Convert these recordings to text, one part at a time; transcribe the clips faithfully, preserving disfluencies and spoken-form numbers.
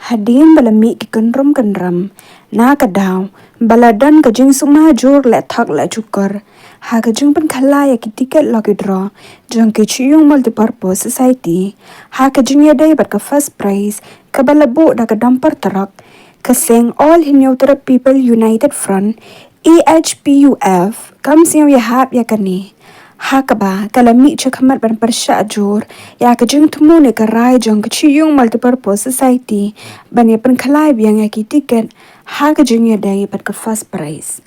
hadien ba la mih ki kynrum kynram na ka daw ba la don ka jingsumar jur leh thok leh jukor ha ka jingpynkhlaiñ ïa ki tiket lucky draw jong ki Chiyung Multipurpose Society ha ka jingïadei bad ka first prize kaba la buh da ka dumper truck, ka seng All Hynñiewtrep People United Front, A H P U F, kam sngew ïahap ïa kane, ha kaba ka la mih shakhmat ban pyrshah jur ïa ka jingthmu ne ka rai jong ka Chiyung Multipurpose Society ban ïa pynkhlaiñ biang ïa ki tiket ha ka jingïadei bad ka first prize.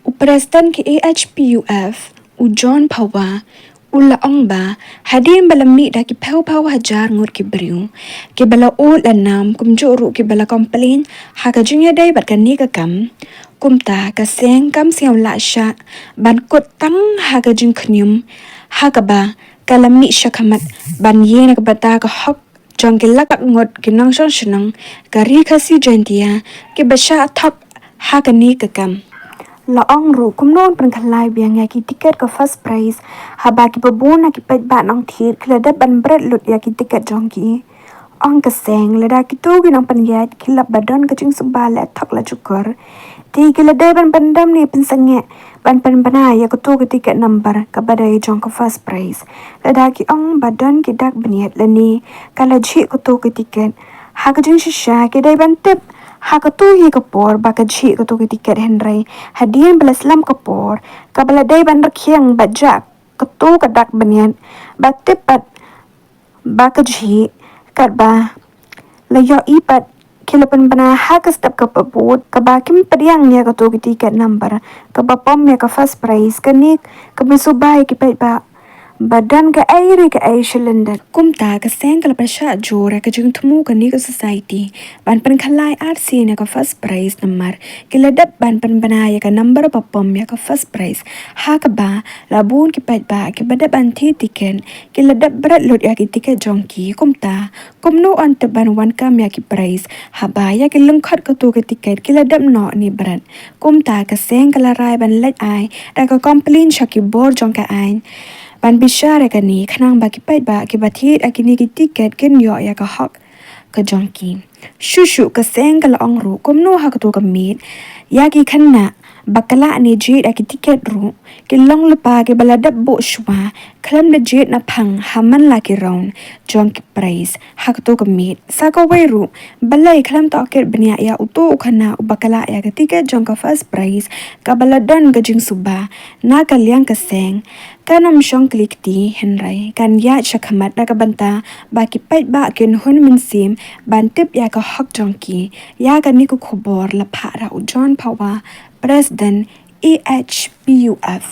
U President ka A H P U F, u John Phawa, u la ong ba hadien ba la mih da ki phew phew hajar ngut ki briew kiba la ud la nam, kumjuh ruh kiba la complain ha ka jingïadei bad kane ka kam, kumta ka seng kam sngew lah shah ban kut tang ha ka jingkhñium, ha kaba ka la mih shakhmat ban ïeng na ka bynta ka hok jong ki lak lak ngut ki nongshong shnong ka Ri Khasi Jaiñtia kiba shah thok ha kane ka kam. La ong ruh kumno yn pynkhlaiñ biang ïa ki tiket ka first prize haba kiba bun na ki paidbah nongthied ki la dep ban bret lut ïa ki tiket jong ki. Ong ka seng lada kito ki nongpynïaid ki lap ba don ka jingsuba leh thok leh jukor, te ki la dei ban pyndem ne pynsangeh ban pynbna ïa kato ka tiket number kaba dei jong ka first prize. Lada ki ong ba don ki dak bniat lane ka la jhieh kato ka tiket, ha ka jingshisha ki dei ban tip ha kato hi ka por ba ka jhieh kato ka tiket, hynrei hadien ba la slem ka por kaba la dei ban rkhiang ba jah kato ka dak bniat ba tip pat ba ka jhieh, katba la ïohi pat ki la pynbna ha ka step kaba bud kaba kim pdiang ïa kato ka tiket number kaba pom ïa ka first prize, kane kaba suba ïa ki paidbah ba don kaei re kaei shalyndet. Kumta ka seng ka la pyrshah jur ïa ka jingthmu kane ka society ban pynkhlaiñ arsien ïa ka first prize namar ki la dep ban pynbna ïa ka number ba pom ïa ka first prize, ha kaba la bun ki paidbah kiba dep ban thied tiket ki la dep bret lut ïa ki tiket jong ki. Kumta kumno yn tip ban wan kam ïa ki prize haba ïa ki lyngkhot kato ka tiket ki la dep noh ne bret. Kumta ka seng ka la rai ban leit ai da ka complain sha ki bor jong ka aiñ ban bishar ïa kane, khnang ba ki paidbah kiba thied ïa kine ki tiket kin ïoh ïa ka hok ka jong ki. Shuh shuh ka seng ka la ong ruh kumno ha kato ka miet ïa ki khynnah bakla ne jied ïa ki tiket ruh ki long lypa kiba la dep buh shuwa khlem da jied naphang ha man la ki round jong ki prize ha kato ka miet. Sa kawei ruh, balei khlem tohkit bniah ïa uto u khynnah uba klah ïa ka tiket jong ka first prize kaba la don ka jingsuba? Na ka liang ka seng kan ym shong kli kti, hynrei kan ïaid shakhmat na ka bynta ba ki paidbah kin hun mynsiem ban tip ïa ka hok jong ki. Ïa kane ka khubor la phah da u John Phawa, President A H P U F.